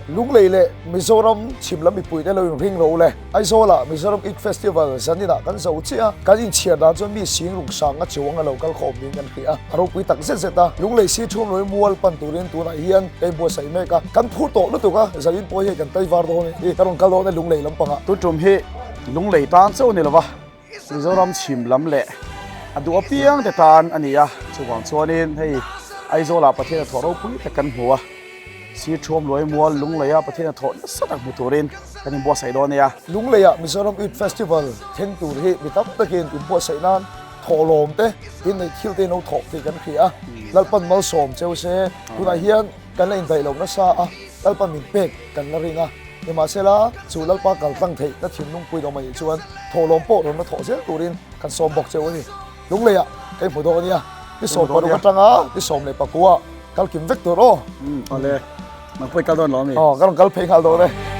Lunglei leh Mizoram chhim lam mipuite lo inring ro le. Aizawlah Mizoram Eid Festival zaninah kan zo chiah a, kan inchhiar dan chuan mi sing ruk sang a chuang a lo kal khawm niin kan hria a, a ropui tak zet zet a. Lunglei si chhung lawih mual pan turin tunah hian ka inbuatsaih mek a, kan phur tawh lutuk a, zanin pawh hi kan taivar dawn a ni, ka rawn kal dawn e Lunglei lampangah. Tun tum hi Lunglei tan chauh a ni lova, Mizoram chhim lam leh a duh apiang te tan a ni a, chuvang chuanin hei Aizawlah Pathian a thawh ropui tak kan hmu a, Sir Thuamluai Mual Lungleia Pathian a thawh nasa tak hmu turin kan inbuatsaih dawn a nia. Lungleia Mizoram Youth Festival thleng tur hi mi tam takin inbuatsaih nan thawhlawm te inneih thil te in lo thawh tih kan hria a, Lalpan malsawm cheu se tunah hian kan la indaih lo nasa a, Lalpan min pek kan la ring a. Nimahsela, chu Lalpa kal tlang theih na thinlung pui dawm a nih chuan thawhlawm pawh rawn la thawh zel turin kan sawm bawk cheu a ni. Lungleiah ka inhmu dawn a nia, ni 16 atanga ni 11 kal kim vek tur aw. Awle, nang pawh i kal dawn lo a mi? Aw, ka rawn kal phei nghal dawn e.